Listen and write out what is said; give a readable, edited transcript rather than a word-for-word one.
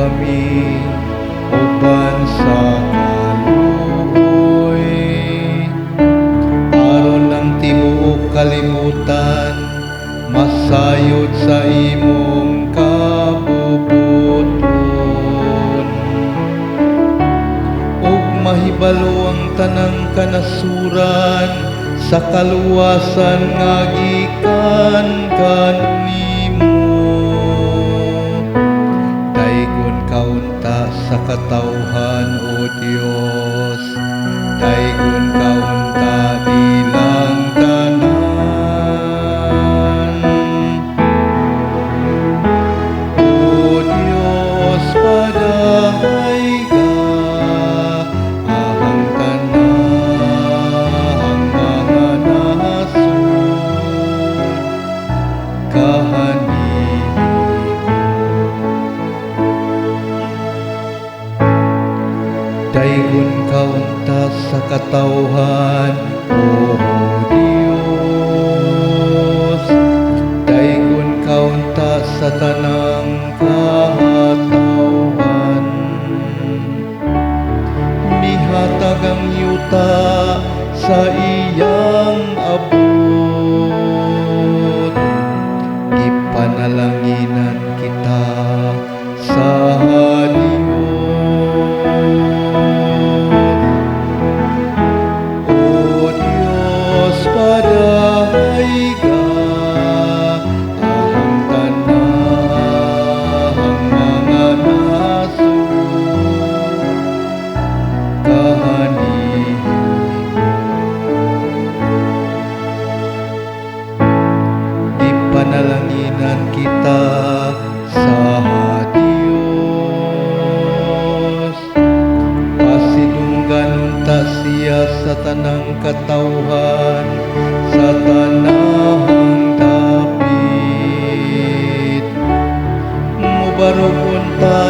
kami uban sa kaluoy, aron ang tibuok kalibutan masayod sa imong kabubut-on ug mahibalo ang tanang kanasuran sa kaluwasan nga gikan kanimo. Daygon ka unta sa katawhan, O Dios, daygon ka unta nilang tanan. O Dios, padayga ang tanang mga nasod kahanimo. Daygon ka unta sa katawhan, O Dios, daygon ka unta sa tanang katawhan. Mihatag ang yuta sa iyang abot, gipanalanginan kita sa Dios. O Dios, padayga ang tanang mga nasod kahanimo. Gipanalanginan kita sa Dios. Pasidunggan unta siya sa tanang katawhan sa tanahang dapit. Mubarog unta